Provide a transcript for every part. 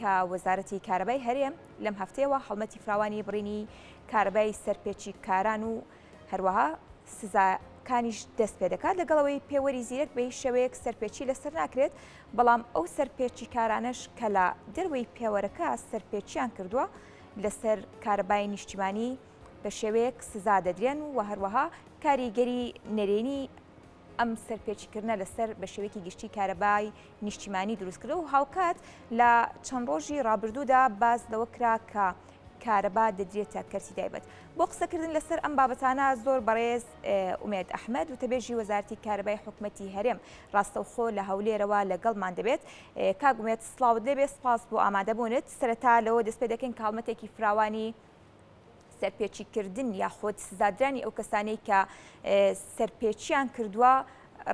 کە وەزارەتی کارەبای هەرێم لەم هەفتەیەوە هەڵمەتی فراوانی بڕینی کارەبای سەرپێچیکاران و هەروەها سزاکانیش دەست پێدەکات، لەگەڵ ئەوەی پێوەری زیرەک بە هیچ شێوەیەک سەرپێچی لەسەر ناکرێت، بەڵام ئەو سەرپێچیکارانەش کە لە دەروەی پێوەرەکە سەرپێچیان کردووە لەسەر کارەبای نیشتیمانی بە شێوەیەک سزا دەدرێن و هەروەها کاریگەری نەرێنی ئەم سەرپێچیکردنە لەسەر بە شێوەیەکی گشتی کارەبای نیشتیمانی دروستکردووە و هاوکات لە چەند ڕۆژی ڕابردوودا باس لەوە کرا کە کارەبا دەدرێتە کەرتی تایبەت. بۆ قسەکردن لەسەر ئەم بابەتانە زۆر بەڕێز ئومێد ئەحمەد وتەبێژی وەزارەتی کارەبای حکومەتی هەرێم ڕاستەوخۆ لە هەولێرەوە لەگەڵمان دەبێت. کاک ئومێد سڵاوت لێبێ سپاس بۆ ئامادەبوونت. سەرەتا لەوە دەست پێ دەکەین کە هەڵمەتێکی فراوانی سەرپێچیکردن یاخود سزادرانی ئەو کەسانەی کە سەرپێچیان کردووە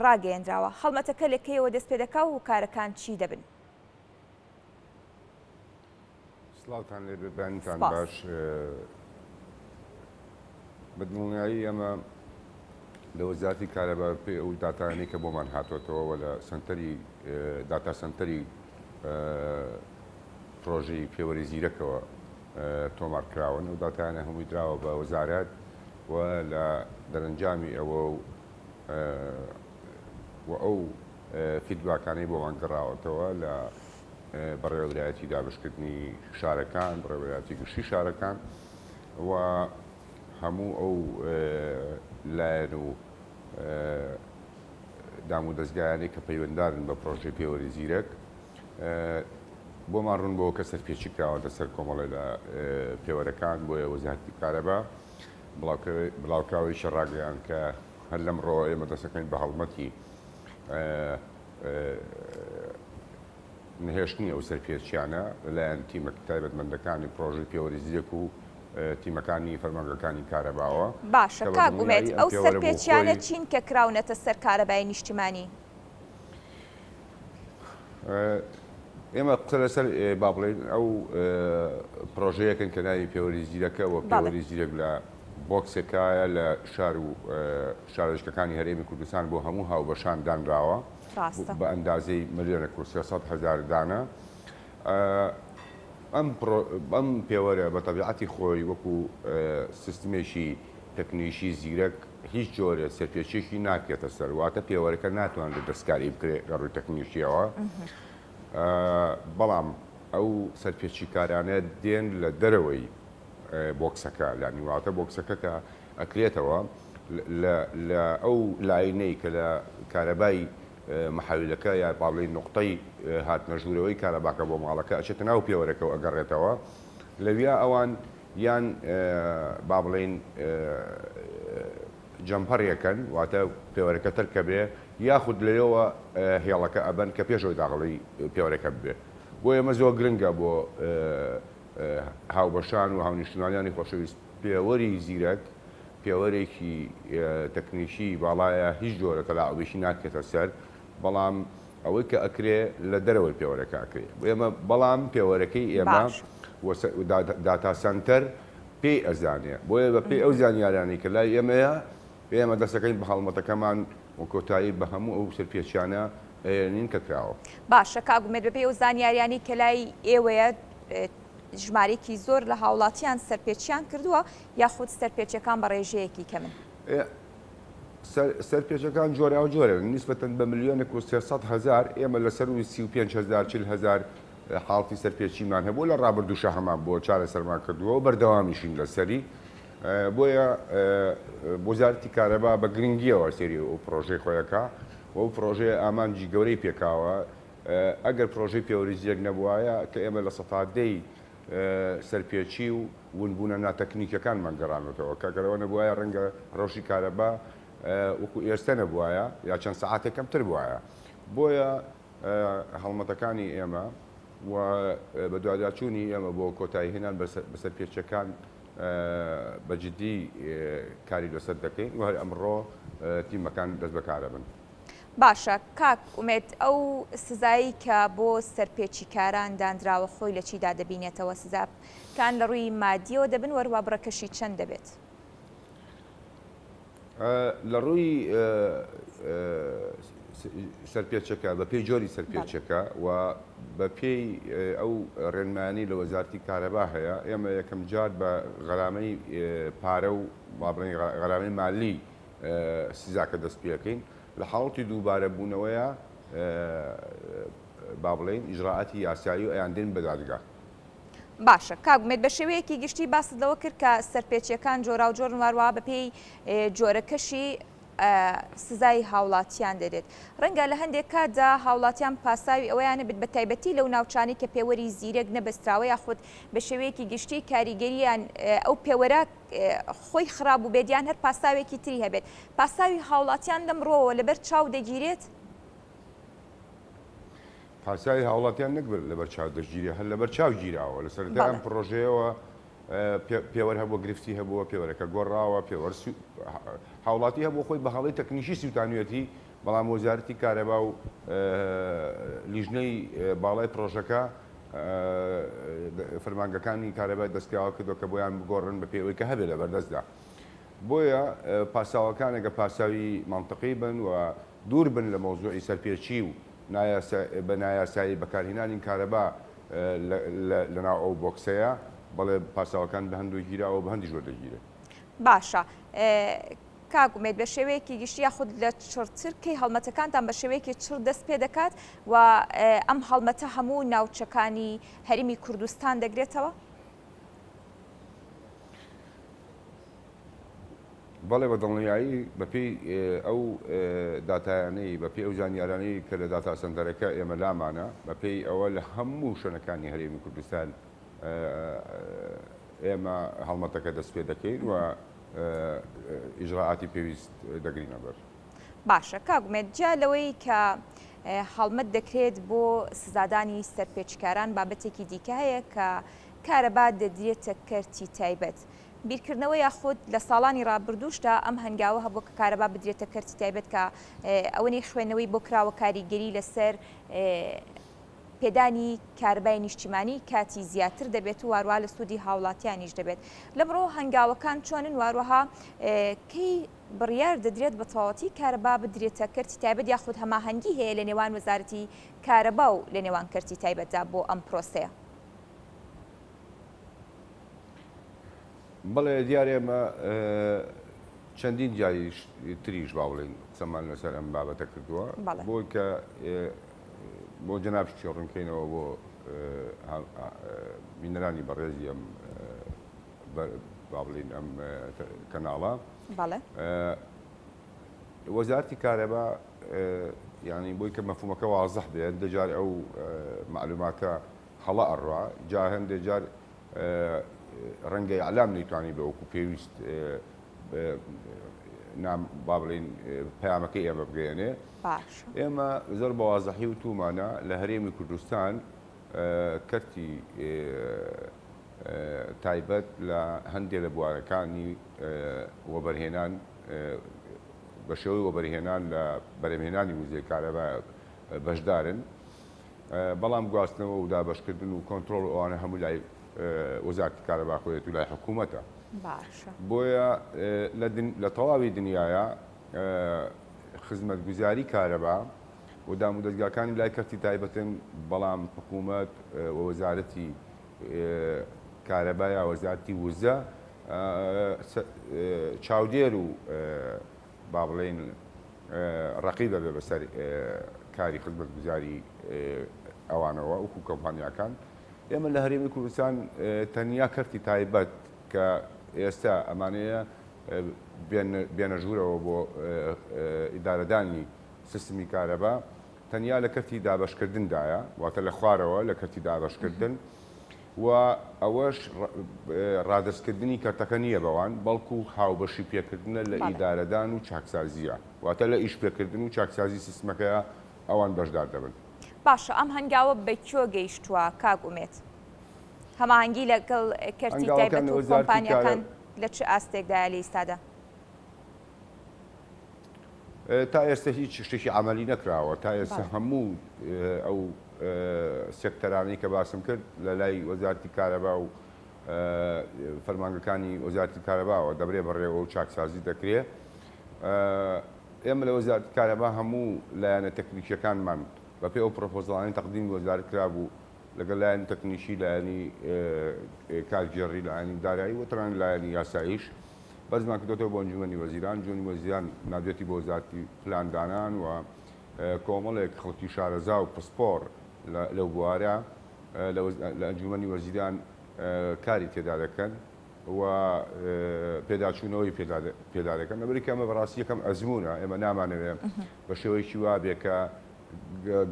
ڕاگەیەندراوە. هەڵمەتەکە لە کەیەوە دەست پێ دەکا و هۆکارەکان چی دەبن؟ سڵاوتان لێبێ بەیانیتان سپاس. باش بە دڵنیایی ئێمە لە وەزارەتی کارەبا پێی ئەو داتایانەی کە بۆمان هاتۆتەوە و لە سەنتەری داتا سەنتەری پرۆژەی پێوەری زیرەکەوە تۆمار کراون ئەو داتایانە هەمووی دراوە بە وەزارەت و لە دەرەنجامی ئەوە و و ئەو فیدباکانەی بۆمان گەڕاوەتەوە لە بەڕێوەبەرایەتی دابەشکردنی شارەکان، بەڕێوەبەرایەتی گشتی شارەکان و هەموو ئەو لایەن و دام و دەزگایانەی کە پەیوەندارن بە پرۆژەی پێوەری زیرەک بۆمان ڕوون بۆ کە سەرپێچی کراوەتە سەر کۆمەڵێ لە پێوەرەکان بۆیە وەزارەتی کارەبا بڵاوکراوەیەکی ڕاگەیاند کە هەر لەمڕۆوە ئێمە دەستەکەین بە هەڵمەتی نەهێشتنی ئەو سەرپێچیانە لەلایەن تیمە تایبەتمەندەکانی پرۆژەی پێوەری زیرەک و تیمەکانی فەرمانگەکانی کارەباوە باشە کە بە کاک ئومێد دڵنیایی ئەم ئەو پێوەرە بۆ سەرپێچیانە خۆی چین کە کراونەتە سەر کارەبای نیشتیمانی؟ ئێمە قسە لەسەر با بڵێین ئەو پرۆژەیەکن کە ناوی پێوەری زیرەکە و بەڵێ. پێوەری زیرەک لە بۆکسێکایە لە شار و شارۆچکەکانی هەرێمی کوردستان بۆ هەموو هاوبەشان دانراوە ڕاستە. بە ئەندازەی ملیۆنێک و 300 هەزار دانە. ئەم ئەم پێوەرە بە تەبیعەتی خۆی وەکو سیستمێکی تەکنیکی زیرەک هیچ جۆرە سەرپێچیەکی ناکرێتە سەر، واتە پێوەرەکە ناتوانرێت دەستکاری بکرێت لە ڕووی تەکنیکیەوە، بەڵام ئەو سەرپێچیکارانە دێن لە دەرەوەی بۆکسەکە، یانی واتە بۆکسەکە کە ئەکرێتەوە لە ئەو لاینەی کە لە کارەبای محەویلەکە یا با بڵێین نوقتەی هاتنە ژوورەوەی کارەباکە بۆ ماڵەکە ئەچێتە ناو پێوەرەکە و ئەگەڕێتەوە لەویا ئەوان یان با بڵێین جەمپەڕێکەن واتە پێوەرەکە تەرکە بێ یاخود لەوێوە هێڵەکە ئەبەن کە پێشەوەی داغڵی پێوەرەکە ببێ بۆ ئێمە زۆر گرنگە بۆ هاوبەشان و هاونیشتمانیانی خۆشەویست پێوەری زیرەک پێوەرێکی تەکنیکی باڵایە هیچ جۆرە تەلاعوبێکی ناکرێتە سەر بەڵام ئەوەی کە ئەکرێ لە دەرەوەی پێوەرەکە ئەکرێ ئێمە بەڵام پێوەرەکەی ئێمە باش. داتا سەنتەر پێی ئەزانێ بۆیە بە پێی ئەو زانیارانەی کە لای ئێمەیە ئێمە دەستەکەین بە هەڵمەتەکەمان و کۆتایی بە هەموو ئەو سەرپێچیانە ئەیەنین کە کراوە. باشە کاک ئومێد بەپێی ئەو زانیاریانەی کە لای ئێوەیە ژمارەیەکی زۆر لە هاوڵاتیان سەرپێچیان کردووە یاخود سەرپێچیەکان بە ڕێژەیەکی کەمن؟ سەرپێچەکان جۆراوجۆرن، نیسبەتەن بە ملیۆنێک و 300 هەزار ئێمە لە سەرووی 35 هەزار 40 هەزار حاڵەتی سەرپێچیمان هەبووە، لە ڕابردووشا هەمان بووە، چارەسەرمان کردووە و بەردەوامیشین لەسەری. بۆیە وەزارەتی کارەبا بە گرنگییەوە سەیری ئەو پڕۆژەی خۆی ئەکا و ئەو پڕۆژەیە ئامانجی گەورەی پێکاوە. ئەگەر پڕۆژەی پێوەری زیرەک نەبووایە کە ئێمە 10% ی سەرپێچی و ونبوونە ناتەکنیکیەکانمان گەڕانۆتەوە کە گەر ئەوە نەبوایە ڕەنگە ڕەوشی کارەبا وەکو ئێستە نەبوایە یا چەند سەعاتێک کەمتر بوایە. بۆیە هەڵمەتەکانی ئێمە و بەدواداچوونی ئێمە بۆ کۆتاییهێنان بە سەرپێچیەکان بە جدی کاری لەسەر دەکەین و هەر ئەمڕۆ تیمەکان دەست بەکارەبن. باشە کاک ئومێد ئەو سزایەی کە بۆ سەرپێچیکاران داندراوە خۆی لە چیدا دەبینێتەوە؟ سزاکان لە ڕووی مادیەوە دەبن وەروا بڕەکەشی چەند دەبێت؟ لە ڕووی سەرپێچەکە، بە پێی جۆری سەرپێچەکە و بە پێی ئەو ڕێنمایانەی لە وەزارەتی کارەبا هەیە، ئێمە یەکەم جار بە غەرامەی پارە و با بڵێین غەرامەی مالی سزاکە دەست پێ ئەکەین. لە حاڵەتی دووبارە بوونەوەیە با بڵێین ئیجرائاتی یاسایی و ئەیاندەین بە دادگا. باشە کاک ئومێد بە شێوەیەکی گشتی باست لەوە کرد کە سەرپێچیەکان جۆراوجۆرن واروەها بەپێی جۆرەکەشی سزای هاوڵاتیان دەدرێت. ڕەنگە لە هەندێک کاتدا هاوڵاتیان پاساوی ئەوەیان هەبێت بە تایبەتی لەو ناوچانەی کە پێوەری زیرەک نەبەستراوە یاخود بە شێوەیەکی گشتی کاریگەریان ئەو پێوەرە خۆی خراپ بووبێت یان هەر پاساوێکی تری هەبێت. پاساوی هاوڵاتیان لەم ڕووەوە لەبەر چاو دەگیرێت؟ پاساوی هاوڵاتیان نەک لەبەر چاو دەگیرێت، هەر لەبەر چاو گیراوە. لە سەرەتای ئەم پڕۆژەیەوە پێوەر هەبووە گرفتی هەبووە، پێوەرەکە گۆڕاوە، پێوەر هاوڵاتی هەبووە خۆی بە هەڵەی تەکنیکی سووتانویەتی، بەڵام وەزارەتی کارەبا و لیژنەی باڵای پڕۆژەکە فەرمانگەکانی کارەبای دەستکراوە کردووە کە بۆیان بگۆڕن بەپێی ئەوەی کە هەبێت لەبەردەستدا. بۆیە پاساوەکان ئەگەر پاساوی مەنتقی بن و دوور بن لە مەوزوعی سەرپێچی و بە نایاسایی بەکارهێنانی کارەبا لەناو ئەو بۆکسەیە، بەڵێ پاساوەکان بە هەند وەرگیراوە و بە هەندیش وەردەگیرێن. باشە کاک ئومێد بە شێوەیەکی گشتی یاخود لە چڕتر کەی هەڵمەتەکانتان بە شێوەیەکی چڕ دەست پێ دەکات و ئەم هەڵمەتە هەموو ناوچەکانی هەرێمی کوردستان دەگرێتەوە؟ بەڵێ بە دڵنیایی بەپێی ئەو داتایانەی بەپێی ئەو زانیارانەی کە لە داتا سەنتەرەکە ئێمە لامانە بەپێی ئەوە لە هەموو شوێنەکانی هەرێمی کوردستان ئێمە هەڵمەتەکە دەست پێ دەکەین و ئیجرائاتی پێویست دەگرینە بەر. باشە کاک ئومێد جیا لەوەی کە هەڵمەت دەکرێت بۆ سزادانی سەرپێچیکاران بابەتێکی دیکە هەیە کە کارەبا دەدرێتە کەرتی تایبەت بیرکردنەوە یاخود لە ساڵانی ڕابردووشدا ئەم هەنگاوە هەبووە کە کارەبا بدرێتە کەرتی تایبەت کە ئەوەنەی خوێندنەوەی بۆ کراوە کاریگەری لەسەر پێدانی کارەبای نیشتیمانی کاتی زیاتر دەبێت و واروە لە سوودی هاوڵاتیانیش دەبێت لەمڕۆ هەنگاوەکان چۆنن واروەها کەی بڕیار دەدرێت بە تەواوەتی کارەبا بدرێتە کەرتی تایبەت یاخود هەماهەنگی هەیە لە نێوان وەزارەتی کارەبا و لە نێوان کەرتی تایبەتدا بۆ ئەم پرۆسەیە؟ بەڵێ دیارە ئێمە چەندین جاریش تریش با بڵێین قسەمان لەسەر ئەم بابەتە کردووە بۆی کە بۆ جەنابشتی ڕوونکەینەوە بۆ بینەرانی بەڕێزی ئەم با بڵێین ئەم کەناڵە وەزارتی کارەبا یعنی بۆی کە مەفهومەکە وازح بێ هەندێک جار ئەو معلوماتە هەڵە ئەڕوا جا هەندێ جار ڕەنگە ئیعلام نەیتوانی بێ وەکو پێویست نام با بڵێین پەیامەکەی ئێمە بگەیەنێ ئێمە زۆر بە وازحی وتومانە لە هەرێمی کوردستان کەرتی تایبەت لە هەندێک لە بوارەکانی وەبەرهێنان بە شێوەی وەبەرهێنان لە بەرهەمهێنانی وزەی کارەبا بەشدارن. بەڵام گواستنەوە و دابەشکردن و کۆنترۆڵ و ئەوانە هەموو لای وەزارەتی کارەبا خۆیەت و لای حکوومەتە. باشە. بۆیە لە تەواوی دنیایا خزمەتگوزاری کارەبا و دامودەزگاکانی لای کەرتی تایبەتن، بەڵام حکوومەت و وەزارەتی کارەبا یا وەزارەتی وزە چاودێر و با بڵێین ڕەقیب ئەبێ بەسەر کاری خزمەتگوزاری ئەوانەوە وەکو کۆمپانیاکان. ئێمە لە هەرێمی کوردستان تەنیا کەرتی تایبەت کە ئێستا ئەمانەیە بێنە ژوورەوە بۆ ئیدارەدانی سیستمی کارەبا تەنیا لە کەرتی دابەشکردندایە، واتە لە خوارەوە لە کەرتی دابەشکردن و ئەوەش ڕادەستکردنی کەرتەکە نییە بەوان، بەڵکو هاوبەشی پێکردنە لە ئیدارەدان و چاکسازییە، واتە لە ئیشپێکردن و چاکسازی سیستمەکەیا ئەوان بەشدار دەبن. باشە ئەم هەنگاوە بە کوێ گەیشتووە کاک ئومێد؟ هەماهەنگی لەگەڵ کەرتی هەنگاوەکان تایبەت لە و وەزارەتی کۆمپانیاکان کارە. لە چ ئاستێکدایە لە ئیستادا؟ تا ئێستا هیچ شتێکی عەمەلی نەکراوە، تا ئێستا هەموو ئەو سێکتەرانەی کە باسم کرد لە لای وەزارەتی کارەبا و فەرمانگەکانی وەزارەتی کارەباوە دەبرێ بەڕێوە و چاکسازی دەکرێ. ئێمە لە وەزارەتی کارەبا هەموو لایەنە تەکنیکییەکانمان بەپێی ئەو پرۆپۆزەڵانەی تەقدیمی وەزارەت کرابوو لەگەڵ لایەنی تەکنیکی، لایەنی کارگێڕی، لایەنی دارایی و تەنانەت لایەنی یاساییش بەرزمان کردۆتەوە بۆ ئەنجومەنی وەزیران. ئەنجومەنی وەزیران ناردویەتی بۆ وەزارەتی پلاندانان و کۆمەڵێک خەڵکی شارەزا و پسپۆڕ لەو بوارە لە ئەنجومەنی وەزیران کاری تێدا دەکەن و پێداچوونەوەی پێدا دەکەن. لەبەرئەوەی ئەمە بەڕاستی یەکەم ئەزموونە، ئێمە نامانەوێ بە شێوەیەکی وا بێ کە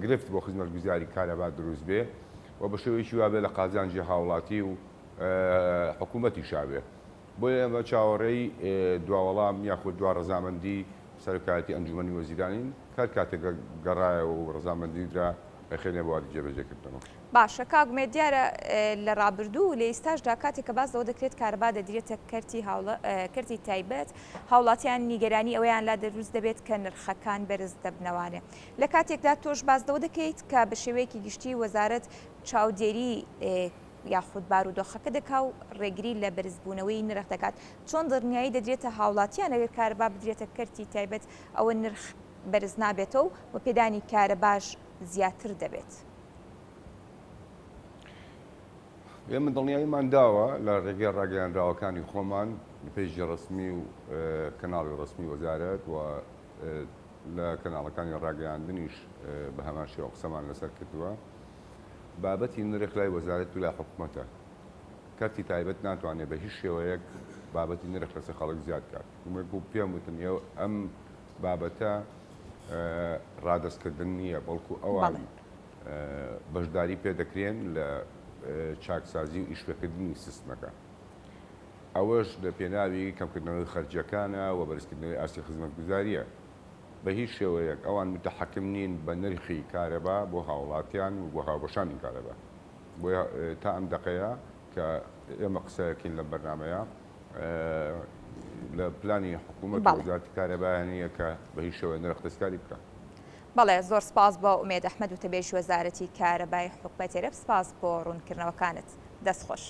گرفت بۆ خزمەتگوزاری کارەبا دروست بێ و بە شێوەیەکی وا بێ لە قازانجی هاوڵاتی و حکوومەتیشا بێ. بۆیە ئێمە چاوەڕێی دواوەڵام یاخود دوا ڕەزامەندی سەرۆکایەتی ئەنجوومەنی وەزیرانین، هەر کاتێک گەڕایەوە و ڕەزامەندی درا ئەیخەینە بواری جێبەجێکردنەوە. باشە کاک ئومێد دیارە لە ڕابردوو و لە ئیستاشدا کاتێک کە باس لەوە دەکرێت کارەبا دەدرێتە کەرتی کەرتی تایبەت هاوڵاتیان نیگەرانی ئەوەیان لا دروست دەبێت کە نرخەکان بەرز دەبنەوانێ لە کاتێکدا تۆش باس لەوە دەکەیت کە بە شێوەیەکی گشتی وەزارەت چاودێری یاخود بارودۆخەکە دەکا و ڕێگری لە بەرزبوونەوەی نرخ دەکات چۆن دڵنیایی دەدرێتە هاوڵاتیان ئەگەر کارەبا بدرێتە کەرتی تایبەت ئەوە نرخ بەرز نابێتەوە و پێدانی کارەباش زیاتر دەبێت. ئێمە دڵنیاییمان داوە لە ڕێگەی ڕاگەیانراوەکانی خۆمان لە پەیجی ڕەسمی و کەناڵی ڕەسمی وەزارەت و لە کەناڵەکانی ڕاگەیاندنیش بە هەمان شێوە قسەمان لەسەر کردووە. بابەتی نرخ لای وەزارەت و لای حکومەتە. کەرتی تایبەت ناتوانێت بە هیچ شێوەیەک بابەتی نرخ لەسەر خەڵک زیاد کات. وەکو پێم وتن ئەم بابەتە ڕادەستکردن نییە، بەڵکو ئەوان بەشداری پێدەکرێن لە چاکسازی و ئیشپێکردنی سیستمەکە. ئەوەش لە پێناوی کەمکردنەوەی خەرجییەکانە و بەرزکردنەوەی ئاستی خزمەتگوزارییە. بە هیچ شێوەیەک ئەوان متحەکم نین بە نرخی کارەبا بۆ هاوڵاتیان و بۆ هاوبەشانی کارەبا. بۆیە تا ئەم دەقەیە کە ئێمە قسەکەین لەم بەرنامەیە لە پلانی حکوومەت و وەزارەتی کارەبایە نییە کە بە هیچ شێوەیەک نرخ دەستکاری بکات. بەڵێ زۆر سپاس بۆ ئومێد ئەحمەد وتەبێژی وەزارەتی کارەبای حکومەتی عێراق سپاس بۆ ڕوونکردنەوەکانت دەست خۆش.